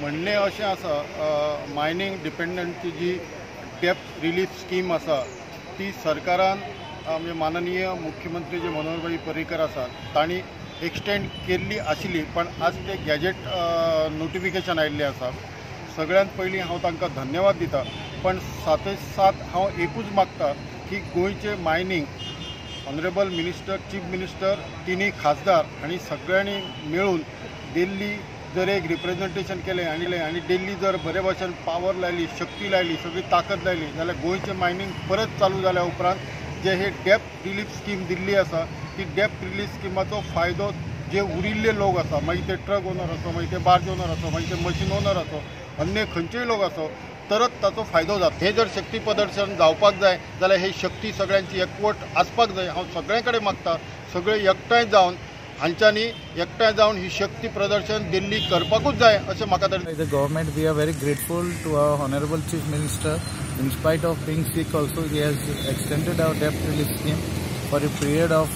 म्हणणें अशें आसा, मायनींग डिपेंडंटची जी डेप्थ रिलीफ स्कीम आसा ती सरकारान म्हणजे माननीय मुख्यमंत्री जे मनोहरभाई पर्रीकर आसात तांणी एक्सटेंड केल्ली आशिल्ली, पण आज ते गॅजेट नोटिफिकेशन आयिल्लें आसा. सगळ्यांत पयलीं हांव तांकां धन्यवाद दिता, पण साथय साथ हांव एकूच मागता की गोंयचे mining honourable minister, chief minister, तिनूय खासदार आनी सगळ्यांनी मेळून दिल्ली जर एक रिप्रेजेंटेशन केलें आनी दिल्ली जर बरे भाशेन पावर लायली, शक्ती लायली, सगळी ताकद लायली जाल्यार गोंयचें मायनींग परत चालू जाल्या उपरांत जे हे डेप्थ रिलीफ स्कीम दिल्ली आसा ती डेप्थ रिलीफ स्किमाचो फायदो जे उरिल्ले लोक आसा, मागीर ते ट्रक ओनर आसो, मागीर ते बार्ज ओनर आसो, मागीर ते मशीन ओनर आसो, अन्य खंयचेय लोक आसो, तरच ताचो फायदो जाता. हे जर शक्ती प्रदर्शन जावपाक जाय जाल्यार हे शक्ती सगळ्यांची एकवट आसपाक जाय. हांव सगळ्यां कडेन मागता सगळे एकठांय जावन हांच्यांनी एकठांय जावन ही शक्ती प्रदर्शन दिल्ली करपाकूच जाय अशें म्हाका तरी. The government, we are very grateful to our honourable chief minister. In spite of being sick also, he has extended our debt relief scheme for a period of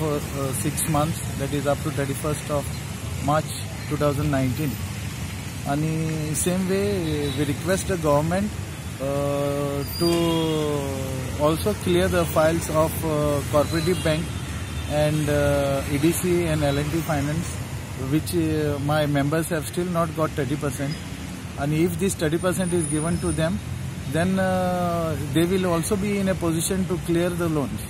6 months, that is up to 31st of March 2019. And same way we request the government to also clear the files of Cooperative Bank and EDC and L&T Finance, which my members have still not got 30%. And if this 30% is given to them, then they will also be in a position to clear the loans.